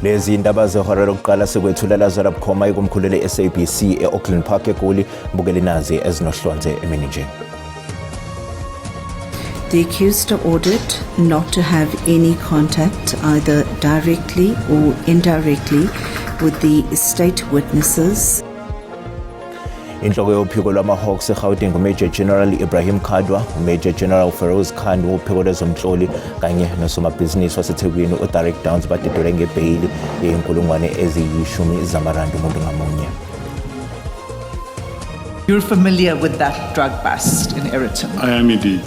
Lezi indaba zehora lokuqala sikwethulela zona bukhoma ikomkhulu le-SABC e-Auckland Park eGoli. Bukele nazi ezinohlonze emini nje. The accused are ordered not to have any contact, either directly or indirectly, with the state witnesses. Inhloko yophiko lwama-Hawks eGauteng uMajor General Ibrahim Kadwa, uMajor General Feroz Khan wophiko lwezomhloli kanye nosomabhizinisi waseThekwini uDerek Downs badedelwe ngebheyili yeyinkulungwane eziyishumi zamarandi umuntu ngamunye. You're familiar with that drug bust in Aeroton. I am indeed.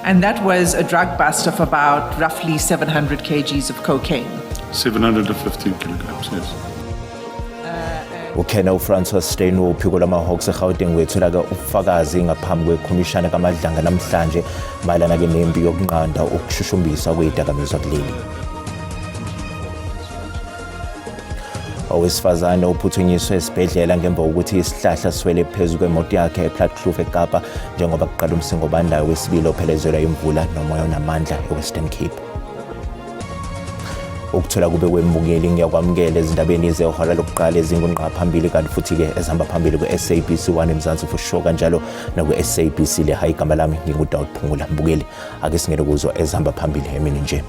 And that was a drug bust of about roughly 700 kgs of cocaine. 715 kilograms, yes. UKena uFrancois Steyn wophiko lwama-Hawks eGauteng wethula-ke ubufakazi ngaphambi kwekhomishana kaMadlanga namhlanje mayelana-ke nempi yokunqanda ukushushumbiswa kwezidakamizwa kuleli. Owesifazane uphuthunyiswe esibhedlela ngemva kokuthi isihlahla siwele phezu kwemoto yakhe ePlatkloof eKapa njengoba kuqala umsingo obandayo wesibili ophelezelwa imvula nomoya onamandla eWestern Cape. Ukuthola kube kwembukeli ngiyakwamukela ezindabeni zehora lokuqala ezingungqa phambili kanti futhi-ke ezihamba phambili kwi-SABC 1 eMzansi for sure kanjalo nakwi-SABC le. Hayi, igama lami nginguDawud Phungula. Mbukeli, ake singene kuzo ezihamba phambili emini nje.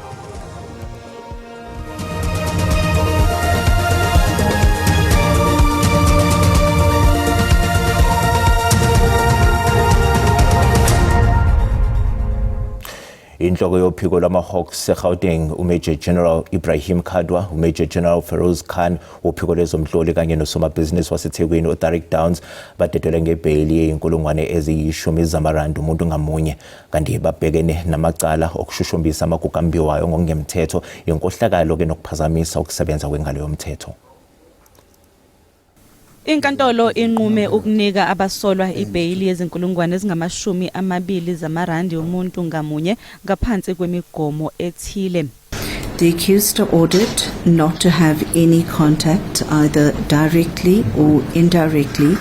Inhloko yophiko lwama-Hawks eGauteng uMajor General Ibrahim Kadwa, uMajor General Feroz Khan wophiko lwezomhloli kanye nosomabhizinisi waseThekwini uTariq Downs badedelwe ngebheyili yeyinkulungwane eziyishumi zamarandi umuntu ngamunye, kanti babhekene namacala okushushumbisa amagugu ambiwayo ngokungemthetho, inkohlakalo-ke nokuphazamisa ukusebenza kwengalo yomthetho. Inkantolo inqume ukunika abasolwa ibheyili yezinkulungwane ezingama-20 zamarandi umuntu ngamunye ngaphansi kwemigomo ethile. The accused are ordered not to have any contact, either directly or indirectly,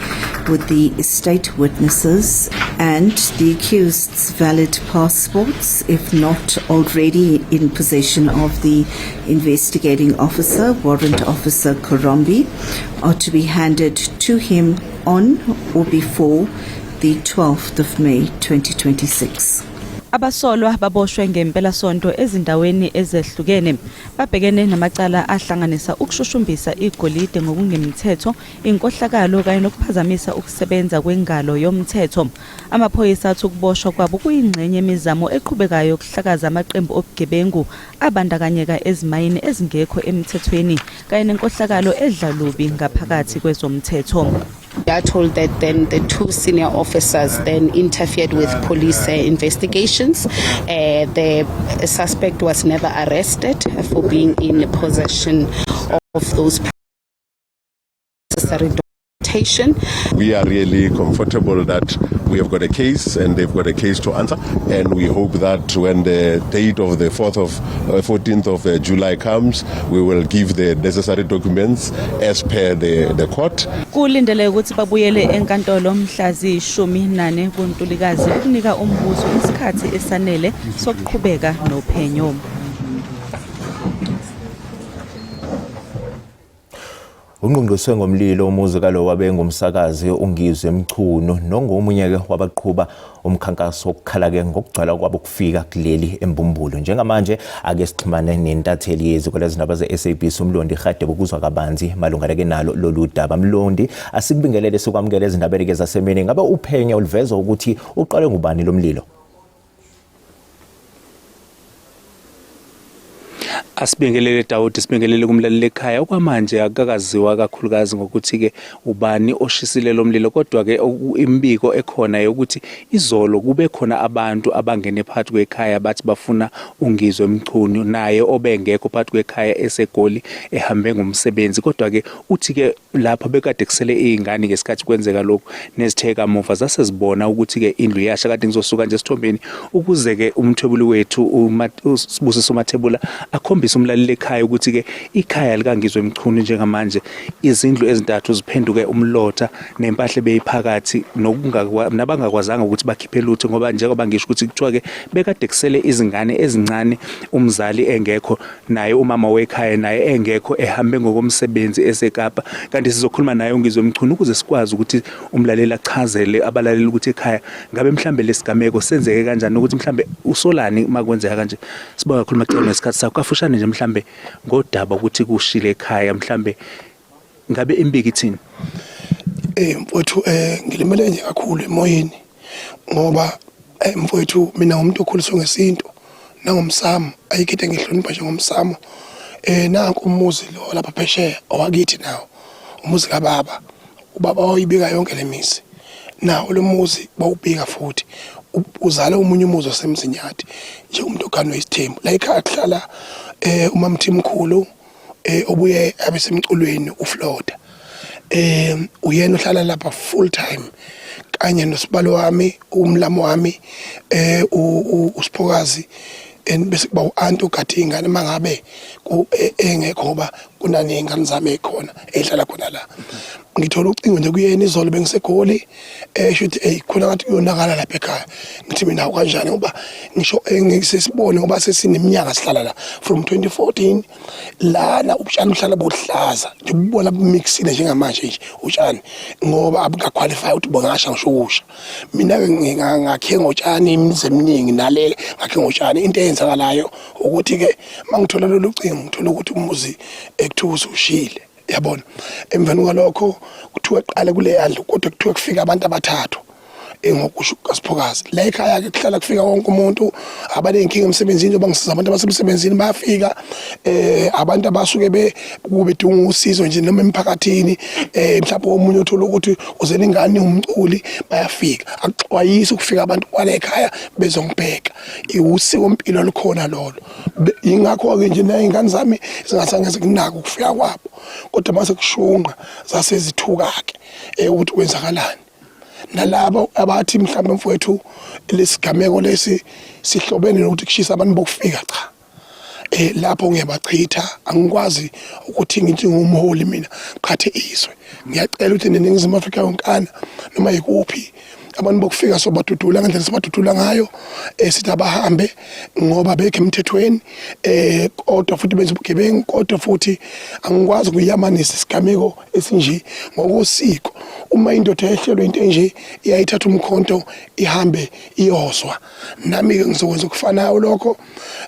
with the state witnesses, and the accused's valid passports, if not already in possession of the investigating officer, Warrant Officer Karombi, are to be handed to him on or before the 12th of May 2026. Abasolwa baboshwe ngempelasonto ezindaweni ezehlukene. Babhekene namacala ahlanganisa ukushushumbisa igolide ngokungemthetho, inkohlakalo kanye nokuphazamisa ukusebenza kwengalo yomthetho. Amaphoyisa athi ukuboshwa kwabo kuyingxenye yemizamo eqhubekayo yokuhlakaza amaqembu obugebengu abandakanyeka ezimayini ezingekho emthethweni kanye nenkohlakalo edla lubi ngaphakathi kwezomthetho. We are told that then the two senior officers then interfered with police investigations. The suspect was never arrested for being in possession of those necessary documentation. We are really comfortable that we have got a case and they've got a case to answer, and we hope that when the date of the 4th of 14th of July comes, we will give the necessary documents as per the court. Kulindeleke ukuthi babuyele enkantolo mhla ziyi-14 kuNtulikazi ukunika umbuso isikhathi esanele sokuqhubeka nophenyo. Ungqongqiswe ngomlilo umuzi kalo wabe ngumsakazi uNgizwe Mchunu nongomunye-ke wabaqhuba umkhankaso wokukhala-ke ngokugcwala kwabo kufika kuleli eMbumbulu. Njengamanje ake sixhumane nentatheli yeziko lezindaba ze-SABC uMlondi Radebe ukuzwa kabanzi malungana-ke nalo lolu daba. Mlondi, asikubingelele sikwamukele ezindabeni-ke zasemini. Ngabe uphenyo oluveza ukuthi uqalwe ngubani lo mlilo? Asibingelele Dawudi, sibingelele kumlaleli ekhaya. Okwamanje akukakaziwa kakhulukazi ngokuthi-ke ubani oshisile lo mlilo, kodwa-ke imibiko ekhona yokuthi izolo kube khona abantu abangene phakathi kwekhaya bathi bafuna uNgizwe Mchunu, naye obengekho phakathi kwekhaya eseGoli ehambe ngomsebenzi. Kodwa-ke uthi-ke lapho bekade kusele iy'ngane ngesikhathi kwenzeka lokhu, nezithe kamuva zase zibona ukuthi-ke indlu iyasha. Kade ngizosuka nje esithombeni ukuze-ke umthwebuli wethu uSibusiso Mathebula akhombise Silandise umlaleli ekhaya ukuthi ke ikhaya likaNgizwe Mchunu njengamanje izindlu ezintathu ziphenduke umlotha nempahla ebeyiphakathi nabangakwazanga ukuthi bakhiphe lutho ngoba njengoba ngisho ukuthi kuthiwa ke bekade kusele izingane ezincane umzali engekho naye umama wekhaya naye engekho ehambe ngokomsebenzi eseKapa. Kanti sizokhuluma naye uNgizwe Mchunu ukuze sikwazi ukuthi umlaleli achazele abalaleli ukuthi ekhaya ngabe mhlambe lesigameko senzeke kanjani ukuthi mhlambe usolani uma kwenzeka kanje. Sibonga kakhulu Macele ngesikhathi sakho. Kafushane nje mhlambe ngodaba ukuthi kushile ekhaya mhlambe ngabe imbiki ithini? Eh mfowethu eh ngilimele nje kakhulu emoyeni ngoba eh mfowethu mina ngumuntu okhuliswe ngesintu nangomsamo ayikho into engihlonipha njengomsamo eh nanku umuzi lo lapha phesheya owakithi nawo umuzi kababa ubaba wayibika yonke lemizi nawo lo muzi bawubika futhi uzala omunye umuzi wasemzinyathi njengomuntu oganwe isithembu la ekhaya kuhlala eh umamthimkhulu eh obuye abe semculweni uFloda eh uyena ohlala lapha full time kanye nosibalo wami umlamo wami eh usiphokazi and bese kuba u-anti ogade iy'ngane uma ngabe e, engekho ngoba kunaney'ngane zami ey'khona ey'hlala khona la ngithola ucingo nje kuyena izolo bengisegoli esho ukuthi eyi khona ngathi kuyonakala lapha ekhaya ngithi mina kanjani ngoba ngisho eh, sesibone ngoba sesineminyaka sihlala la from 2014 lana ubutshani buhlala buhlaza nje ubona bumixile njengamanje nje utshani ngoba abukaqualify ukuthi bongasha ngisho ukusha mina-ke ngakhe ngotshani imizi eminingi nale ngakhe ngotshani into eyenzakalayo ukuthi-ke uma ngithola lolu cingo ngithola ukuthi umuzi ekuthiwa usushile yabona emveni kwalokho kuthiwa qale kule yandlu kodwa kuthiwa kufika abantu abathathu engokusho kukaSiphokazi la ekhaya ke kuhlala kufika wonke umuntu abaneyinkinga emsebenzini njengoba ngisiza abantu abasemsebenzini bayafika eh abantu abasuke be kube dunga usizo nje noma emphakathini eh mhlawumbe omunye uthola ukuthi uzele ingane umculi bayafika akuxwayisi ukufika abantu kwale ekhaya bezongibheka iwusiko mpilo lukhona lolo Ingakho-ke nje ney'ngane zami zingasange zikunake ukufika kwabo kodwa mase kushunqa zase zithuka-ke um ukuthi kwenzakalani nalabo abathi mhlawumbe mfowethu lesigameko lesi sihlobene nokuthi kushisa abantu bokufika cha eh lapho ngiyabachitha angikwazi ukuthi ngithi ngumholi mina qhathe izwe ngiyacela ukuthi neningizimu Afrika yonkana noma yikuphi abantu bokufika sobadudula ngendlela sibadudula ngayo eh sithi abahambe ngoba bekho emthethweni eh kodwa futhi benza ubugebengu kodwa futhi angikwazi ukuyamanisa isigameko esinje ngokosiko uma indoda yehlelwe into enje iyayithatha umkhonto ihambe iyozwa nami ke ngizokwenza okufanayo lokho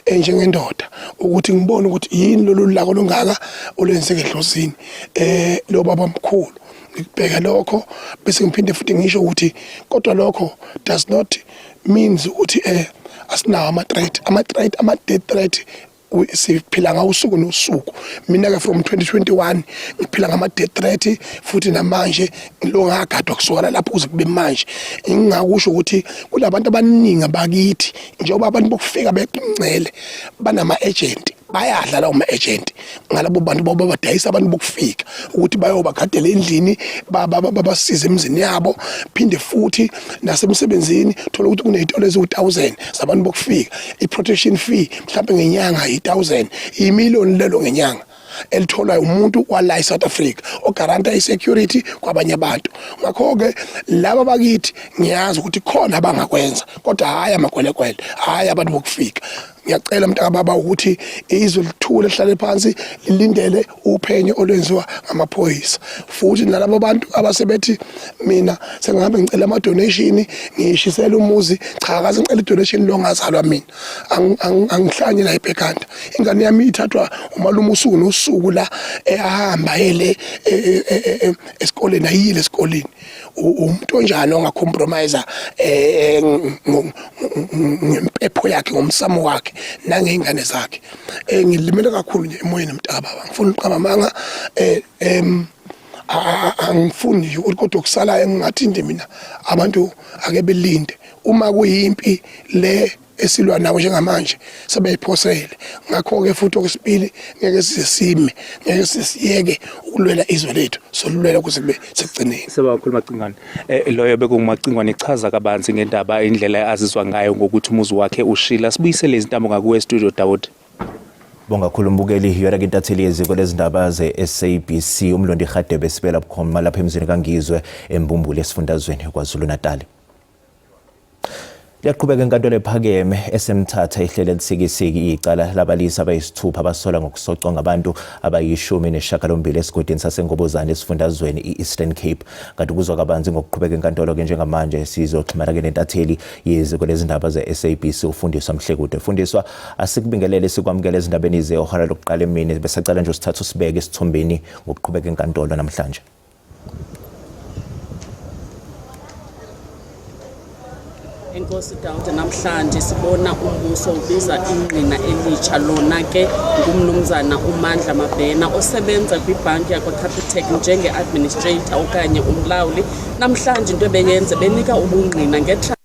eh, njengendoda ukuthi ngibone ukuthi yini lolu laka olungaka olwenzeke edlozini eh lo baba mkhulu ngikubheke lokho bese ngiphinde futhi ngisho ukuthi kodwa lokho does not means ukuthi eh asinawo ama threat ama threat ama death threat siphila ngawo usuku nosuku mina ke from 2021 ngiphila ngama death threat futhi namanje ngilo ngagadwa kusukela lapho kuze kube manje ngingakusho ukuthi kulabantu abaningi abakithi njengoba abantu bokufika beqingcele banama agent bayadla lawo ma-agent ngalabo bantu babadayisa abantu bokufika ukuthi bayobagadela endlini babasize emizini yabo phinde futhi nasemsebenzini thola ukuthi kuney'tolo eziwu-thousand zabantu bokufika i-protection fee mhlawumbe ngenyanga yi-thousand imiliyoni lelo ngenyanga elitholwa umuntu wala eSouth Africa ogaranta isecurity kwabanye abantu ngakho-ke laba bakithi ngiyazi ukuthi khona abangakwenza kodwa hhayi amakwelekwele hhayi abantu bokufika Ngiyacela mntakababa ukuthi izwe lithule lihlale phansi lilindele uphenyo olwenziwa ngamaphoyisa futhi nalabo bantu abasebethi mina sengihambe ngicela ama-donation ngiyishisela umuzi cha kaze ngicela i-donation lo ngazalwa mina angihlanye la ebhekanda ingane yami ithathwa umalume usuku nosuku la ehamba ele e, e, e, esikoleni ayile esikoleni umuntu onjani ongacompromise eh ngempepho yakhe ngomsamo wakhe nangeyingane zakhe eh ngilimele kakhulu nje emoyeni mntakababa ngifuna uqamba amanga eh em angifuni nje ukuthi kodwa okusalayo ngingathi nje mina abantu ake belinde uma kuyimpi le esilwa nawo njengamanje sebeyiphosele ngakho-ke futhi okwesibili ngeke size sime ngeke sisiyeke ukulwela izwe lethu solulwela kuze kube sekugcineni Sibonga kakhulu Macingwane. Eh loyo bekungumacingwane ichaza kabanzi ngendaba indlela azizwa ngayo ngokuthi umuzi wakhe ushila. Sibuyisele izintambo ngakuwe studio Dawud. Sibonga kakhulu mbukeli yona ke intatheli yeziko lezindaba ze-SABC uMlondi Hadebe sibela bukhoma lapha emzini kaNgizwe eMbumbulu esifundazweni KwaZulu-Natal. Liyaqhubeka enkantolo ephakeme eseMthatha ihlele lisikisiki icala labalisa abayisithupha abasola ngokusoconga abantu abayishumi neshagalombili esigodini saseNgobozane esifundazweni i-Eastern Cape. Kanti ukuzwa kabanzi ngokuqhubeka enkantolo-ke njengamanje sizoxhumana-ke nentatheli yeziko lezindaba ze-SABC uFundiswa Mhlekude. Fundiswa, asikubingelele sikwamukele ezindabeni zehora lokuqala emini besacela nje usithathe usibeke esithombeni ngokuqhubeka enkantolo namhlanje. Enkosi Dawude, namhlanje sibona umbuso ubiza ingqina elitsha lona ke ngumnumzana uMandla Mabhena osebenza kwibhanki yakwaCapitec njenge-administrator okanye umlawuli. Namhlanje into ebeyenze benika ubungqina ngetra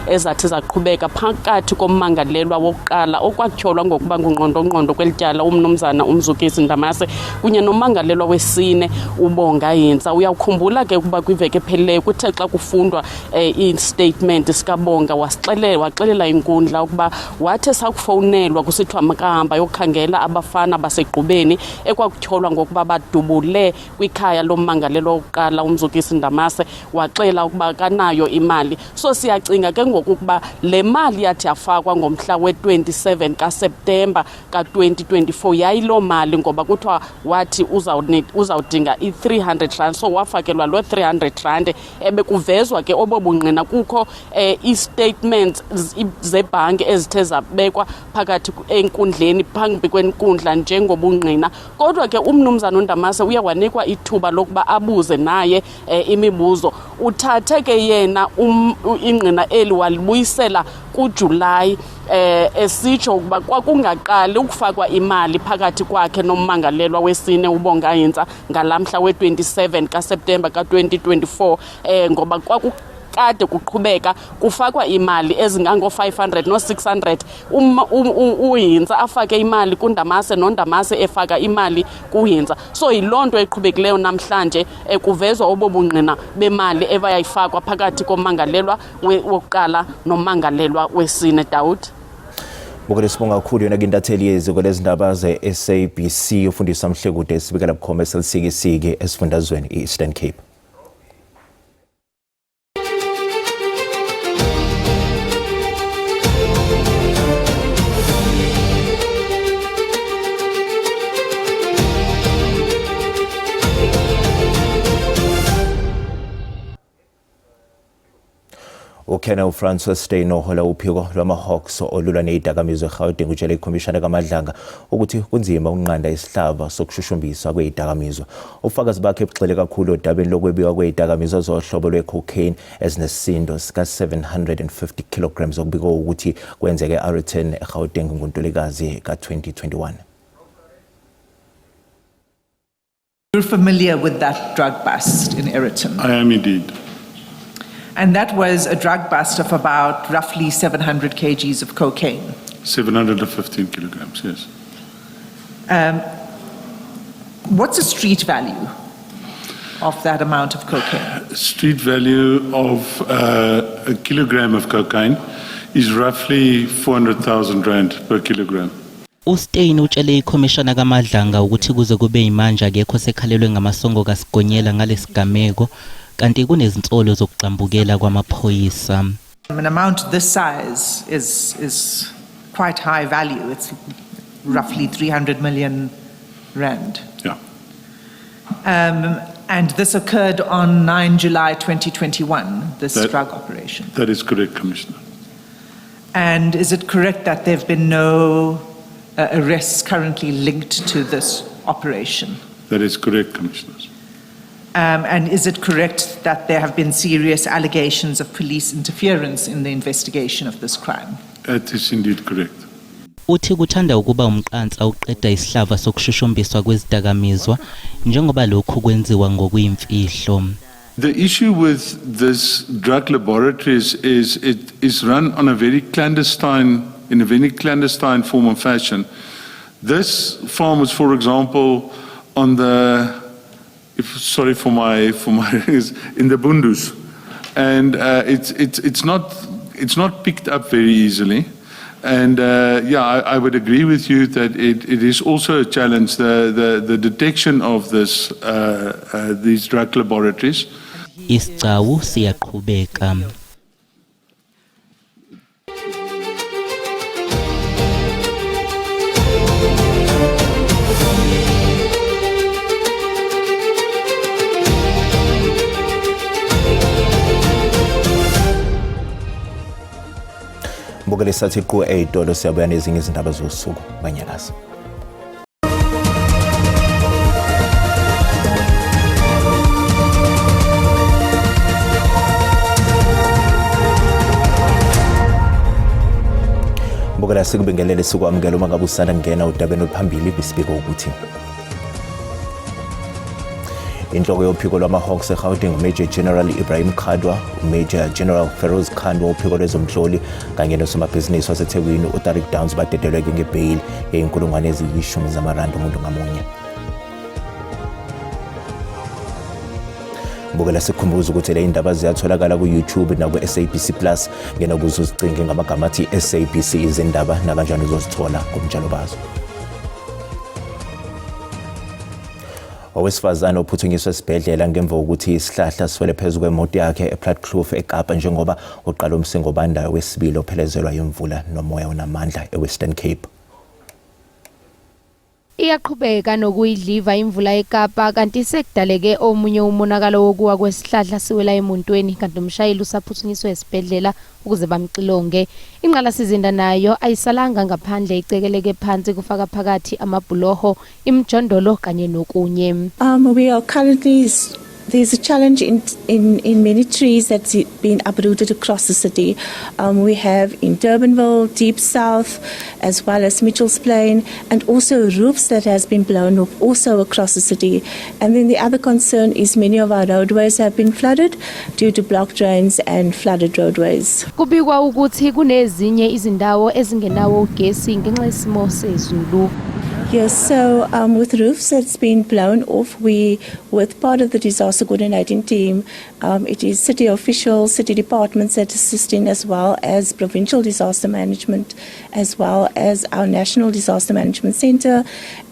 ezathi zaqhubeka phakathi kommangalelwa wokuqala okwatyholwa ngokuba ngungqondongqondo kweli tyala umnumzana uMzukisi Ndamase kunye nommangalelwa wesine uBonga Hintsa. Uyawukhumbula ke ukuba kwiveki ephelileyo kuthe xa kufundwa eh, i-statement sikaBonga wasixelela waxelela inkundla ukuba wathi esakufowunelwa kusithiwa makahamba yokukhangela abafana basegqubeni ekwakutyholwa ngokuba badubule kwikhaya lommangalelwa wokuqala uMzukisi Ndamase waxela ukuba akanayo imali. So siyacinga ke ngoku ukuba le mali yathi yafakwa ngomhla we-27 kaSeptemba ka-2024 yayiloo mali ngoba kuthiwa wathi uzawudinga i-300 rand, so wafakelwa loo 300 rand. Ebekuvezwa ke obo bungqina kukho ii-statements zebhanki ezithe zabekwa phakathi enkundleni phambi kwenkundla njengobungqina. Kodwa ke umnumzana uNdamase uye wanikwa ithuba lokuba abuze naye imibuzo. Uthathe ke yena ingqina eli walibuyisela kuJulayi esitsho ukuba kwakungaqali ukufakwa imali phakathi kwakhe nommangalelwa wesine uBonga Hintsa ngalamhla we-27 kaSeptemba ka-2024 ngoba kwakukade kuqhubeka kufakwa imali ezingango-500 no-600 uHintsa afake imali kuNdamase noNdamase efaka imali kuHintsa. So yiloo nto eqhubekileyo namhlanje kuvezwa obo bungqina bemali ebayayifakwa phakathi kommangalelwa wokuqala nommangalelwa wesine. Dawud. Bukele sibonga kakhulu yona ke intatheli yeziko lezindaba ze-SABC uFundiswa Mhlekude esibikela bukhoma eSelisikisiki esifundazweni i-Eastern Cape. UColonel Francois Steyn ohola uphiko lwama-Hawks olulwa nezidakamizwa eGauteng utshele ikhomishana kaMadlanga ukuthi kunzima ukunqanda isihlava sokushushumbiswa kwezidakamizwa. Ubufakazi bakhe bugxile kakhulu odabeni lokwebiwa kwezidakamizwa zohlobo lwe-cocaine ezinesisindo sika-750 kilograms okubikwa ukuthi kwenzeke e-Aeroton eGauteng ngoNtulikazi ka-2021. You're familiar with that drug bust in Aeroton? I am indeed. And that was a drug bust of about roughly 700 kgs of cocaine. 715 kilograms, yes. What's the street value of that amount of cocaine? Street value of a kilogram of cocaine is roughly 400,000 rand per kilogram. USteyn utshele ikhomishana kaMadlanga ukuthi kuze kube yimanje akekho osekhalelwe ngamasongo kaSigonyela ngalesigameko kanti kunezinsolo zokugxambukela kwamaphoyisa. An amount this size is quite high value. It's roughly 300 million rand. Yeah. And this occurred on 9 July 2021, this drug operation. That is correct, Commissioner. And is it correct that there have been no arrests currently linked to this operation? That is correct, Commissioner. And is it correct that there have been serious allegations of police interference in the investigation of this crime? That is indeed correct. Uthi kuthanda ukuba umqansa uqeda isihlava sokushushumbiswa kwezidakamizwa njengoba lokhu kwenziwa ngokuyimfihlo. The issue with this drug laboratories is it is run on a very clandestine, in a very clandestine form of fashion. This farm was, for example, on the, if, sorry for my, in the Bundus, and it's not picked up very easily. And yeah, I would agree with you that it is also a challenge, the detection of these drug laboratories. Isigcawu siyaqhubeka. Mbukeli sathi qu eyitolo siyabuya nezinye izindaba zosuku banyakaza. Mbukela sikubingelele sikwamukela uma ngabe usanda kungena udabeni oluphambili kwisibiko ukuthi inhloko yophiko lwama-Hawks eGauteng uMajor General Ibrahim Khadwa, uMajor General Feroz Khan wophiko lwezomhloli kanye nosomabhizinisi waseThekwini uTariq Downs badedelwe-ke ngebheyili yey'nkulungwane eziyishumi zamarandi umuntu ngamunye. Bukela sikhumbuza ukuthi le indaba ziyatholakala ku-YouTube naku-SABC Plus ngena kuzo uzicinge ngamagama athi SABC izindaba nakanjani uzozithola ngomtshalo bazo. Owesifazane ophuthunyiswe esibhedlela ngemva kokuthi isihlahla siwele phezu kwemoto yakhe ePlatkloof eKapa njengoba uqala umsingo obandayo wesibili ophelezelwa yimvula nomoya onamandla eWestern Cape. Iyaqhubeka nokuyidliva imvula eKapa kanti sekudaleke omunye umonakalo wokuwa kwesihlahla siwela emontweni kanti umshayeli usaphuthunyiswe esibhedlela ukuze bamxilonge. Ingqalasizinda nayo ayisalanga ngaphandle icekeleke phansi kufaka phakathi amabhuloho, imijondolo kanye nokunye. We are currently there's a challenge in many trees that's been uprooted across the city. We have in Durbanville, Deep South, as well as Mitchell's Plain, and also roofs that has been blown off also across the city. And then the other concern is many of our roadways have been flooded due to blocked drains and flooded roadways. Kubikwa ukuthi kunezinye izindawo ezingenawo ugesi ngenxa yesimo sezulu. Yes, so with roofs that's been blown off, we, with part of the disaster coordinating team, it is city officials, city departments that assist in, as well as provincial disaster management, as well as our National Disaster Management Centre,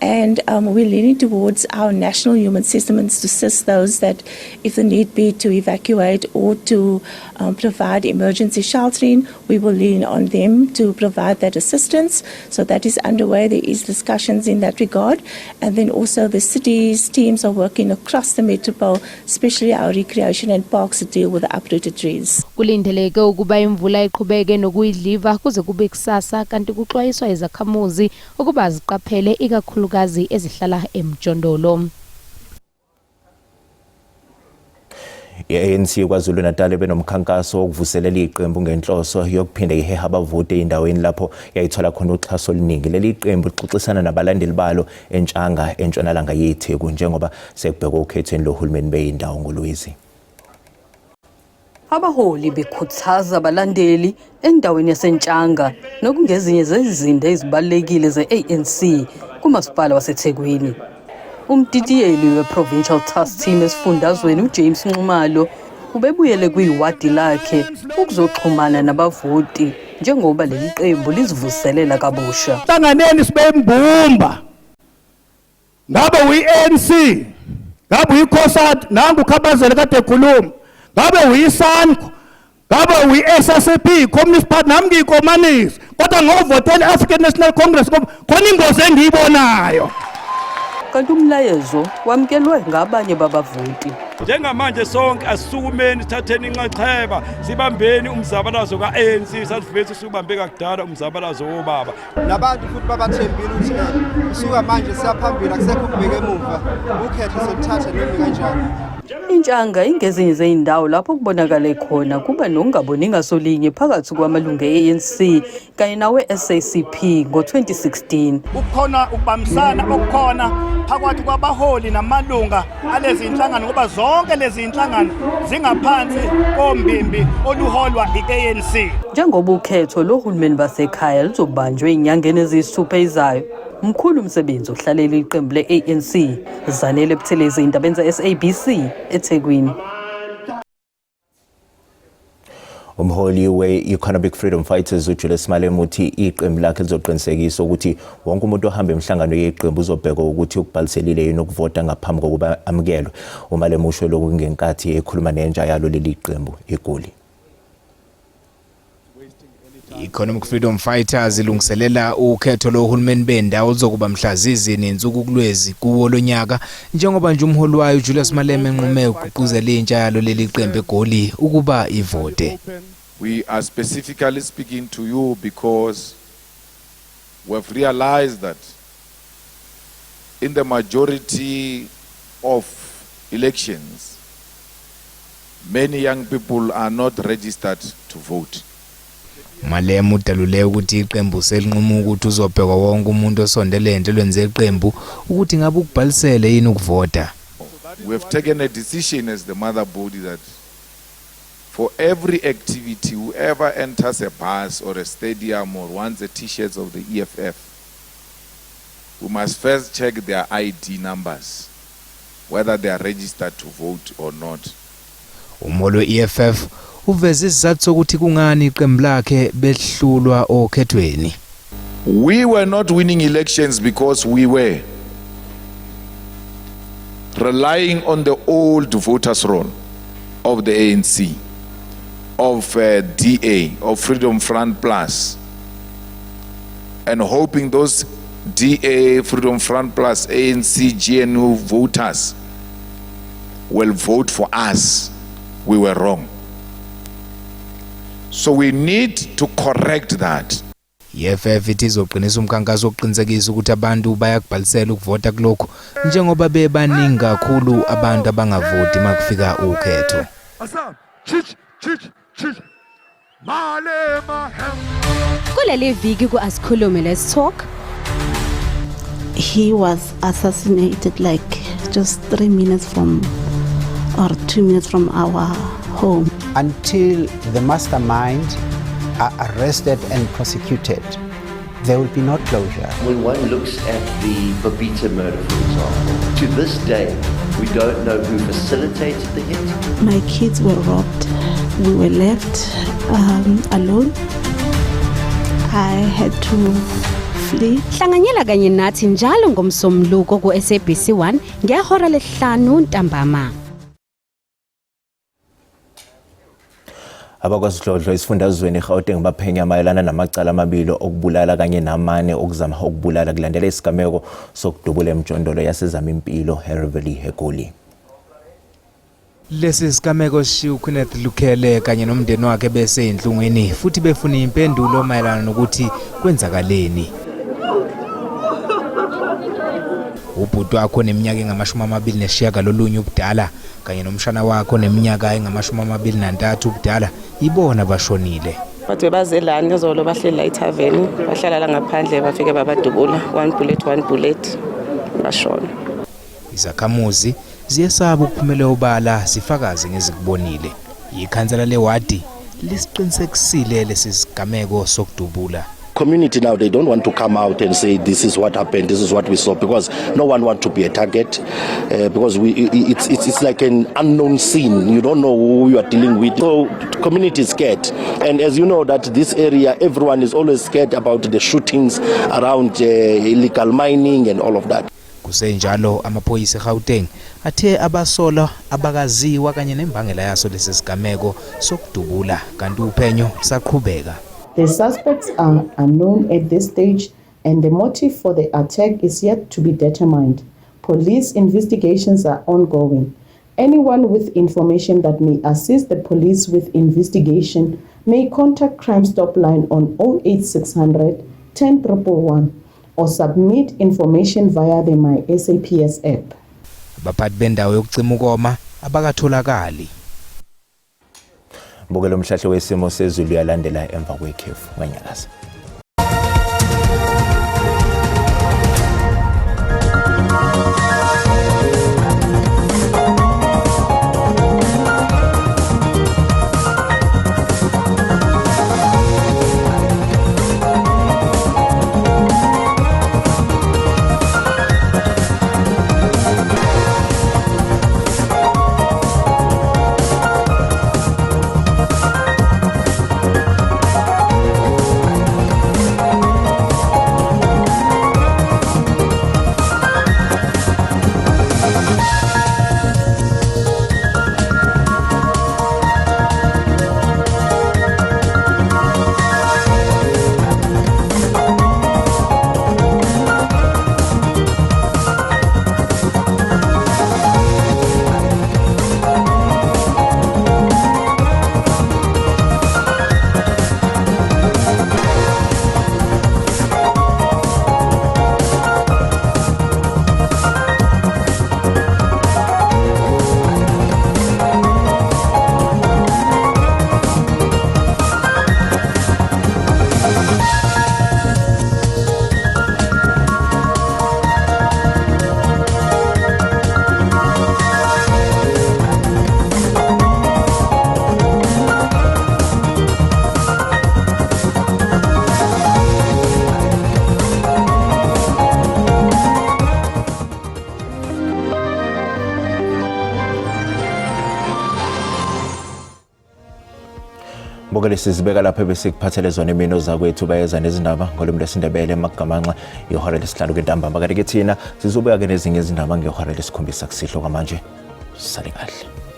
and we're leaning towards our national human settlements to assist those that, if the need be to evacuate or to provide emergency sheltering, we will lean on them to provide that assistance. So that is underway. There is discussions in that regard. And then also the city's teams are working across the metropole, especially our recreation and parks to deal with the uprooted trees. Kulindeleke ukuba imvula iqhubeke nokuyidliva kuze kube kusasa kanti kuxwayiswa izakhamuzi ukuba ziqaphele ikakhulukazi ezihlala emjondolo. I-ANC KwaZulu-Natal benomkhankaso wokuvuselela iqembu ngenhloso yokuphinde iheha abavoti ey'ndaweni lapho yayithola khona uxhaso oluningi. Leli qembu lixoxisana nabalandeli balo eNtshanga entshonalanga yeTheku njengoba sekubhekwe okhethweni lohulumeni bey'ndawo ngoLwezi. Abaholi bekhuthaza abalandeli endaweni yaseNtshanga nokungezinye zezizinda ezibalulekile ze-ANC kumasipala waseThekwini. Umdidiyeli we-Provincial Task Team esifundazweni uJames Nxumalo ubebuyele kwiwadi lakhe ukuzoxhumana nabavoti njengoba leli qembu lizivuselela kabusha. Hlanganeni sibe imbumba. Ngabe uyi-ANC, ngabe uyi-COSATU, nangu uKhabazela kade ekhuluma, ngabe uyi-SANCO, ngabe uyi-SACP, Communist Party, nami ngiyikomanisi, kodwa ngovotela i-African National Congress ngoba khona ingozi engiyibonayo. Kanti umlayezo wamukelwe ngabanye babavoti. Njengamanje sonke asisukumeni sithatheni inxaxheba sibambeni umzabalazo ka-ANC sasivele usubambe kakudala umzabalazo wobaba. Nabantu futhi babathembile ukuthi kusuka manje siyaphambili akusekho ukubheka emuva ukhetho soluthatha noma kanjani. Intshanga ingezinye zey'ndawo lapho kubonakale khona kuba nokungaboni ngasolinye phakathi kwamalungu e-ANC kanye nawe-SACP ngo-2016. Kukhona ukubambisana okukhona phakathi kwabaholi namalunga alezi inhlangano ngoba zonke lezi inhlangano zingaphansi kombimbi oluholwa i-ANC. Njengoba ukhetho lohulumeni basekhaya luzobanjwa ey'nyangeni eziyisithupha ezizayo, mkhulu umsebenzi ohlalela iqembu le-ANC. Zanele Buthelezi, indabeni ze-SABC, eThekwini. Umholi we-Economic Freedom Fighters uJulius Malema uthi iqembu lakhe lizoqinisekisa ukuthi wonke umuntu ohamba emhlangano yeqembu uzobhekwa ukuthi ukubhaliselile yini ukuvota ngaphambi kokuba amukelwe. UMalema usho lokhu ngenkathi ekhuluma nentsha yalo leli qembu eGoli. I-Economic Freedom Fighters ilungiselela ukhetho lohulumeni bendawo oluzokuba mhla zizinensuku kuLwezi kuwo lonyaka njengoba nje umholi wayo uJulius Malema enqume ukugqugquzela intsha yalo leli qembu eGoli ukuba ivote. We are specifically speaking to you because we've realized that in the majority of elections, many young people are not registered to vote. Malema udalule ukuthi iqembu selinquma ukuthi uzobhekwa wonke umuntu osondele enhlelweni zeqembu ukuthi ngabe ukubhalisele yini ukuvota. We have taken a decision as the mother body that for every activity, whoever enters a bus or a stadium or wants the t-shirts of the EFF, we must first check their ID numbers, whether they are registered to vote or not. Umholi we-EFF uveze isizathu sokuthi kungani iqembu lakhe behlulwa okhethweni. We were not winning elections because we were relying on the old voters roll of the ANC, of DA, of Freedom Front Plus, and hoping those DA, Freedom Front Plus, ANC, GNU voters will vote for us. We were wrong. So we need to correct that. I-EFF ithi izoqinisa umkhankaso wokuqinisekisa ukuthi abantu bayakubhalisela ukuvota kulokhu njengoba bebaningi kakhulu abantu abangavoti makufika ukhetho. Kuleli viki ku-Asikhulume Let's Talk. He was assassinated like just 3 minutes from or 2 minutes from our home. Until the mastermind are arrested and prosecuted, there will be no closure. When one looks at the Babita murder, for example, to this day, we don't know who facilitated the hit. My kids were robbed. We were left alone. I had to flee. Hlanganyela kanye nathi njalo ngomsombuluko ku-SABC 1 ngehora lesihlanu ntambama. Abakwasidlodlo esifundazweni eGauteng baphenya mayelana namacala amabili okubulala kanye namane okuzama ukubulala kulandela isigameko sokudubula emjondolo yaseZamimpilo eRiverlea eGoli. Lesi sigameko sishiye uKenneth Lukhele kanye nomndeni wakhe beseyinhlungwini futhi befuna impendulo mayelana nokuthi kwenzakaleni. Ubhuti wakhe oneminyaka engu-29 ubudala kanye nomshana wakhe oneminyaka engu-23 ubudala ibona bashonile. Bathi baze lana izolo, bahleli la ethaveni, bahlala la ngaphandle, bafike babadubula, one bullet, one bullet, bashona. Izakhamuzi ziyesaba ukuphumela obala zifakaze ngezikubonile. Ikhansela lewadi lisiqinisekisile lesi sigameko sokudubula. Community now, they don't want to come out and say this is what happened, this is what we saw, because no one want to be a target, because it's like an unknown scene. You don't know who you are dealing with, so community is scared. And as you know that this area, everyone is always scared about the shootings around, illegal mining and all of that. Kusenjalo, amaphoyisa eGauteng athe abasolwa abakaziwa kanye nembangela yaso lesi sigameko sokudubula, kanti uphenyo saqhubeka. The suspects are unknown at this stage and the motive for the attack is yet to be determined. Police investigations are ongoing. Anyone with information that may assist the police with investigation may contact Crime Stop line on 08600 10111 or submit information via the My SAPS app. Abaphathi bendawo yokucima ukoma abakatholakali. Mbukelo, umhlahlo wesimo sezulu uyalandela emva kwekhefu nganyakaza. Mbukeli, sizibeka lapho ebesikuphathele zona emini. Ozakwethu bayeza nezindaba ngolimi lwesiNdebele emakugamanxa ihora lesihlanu kentambama, kanti ke thina sizobuya ke nezinye izindaba ngehora lesikhombisa kusihlwa. Kwamanje sale kahle.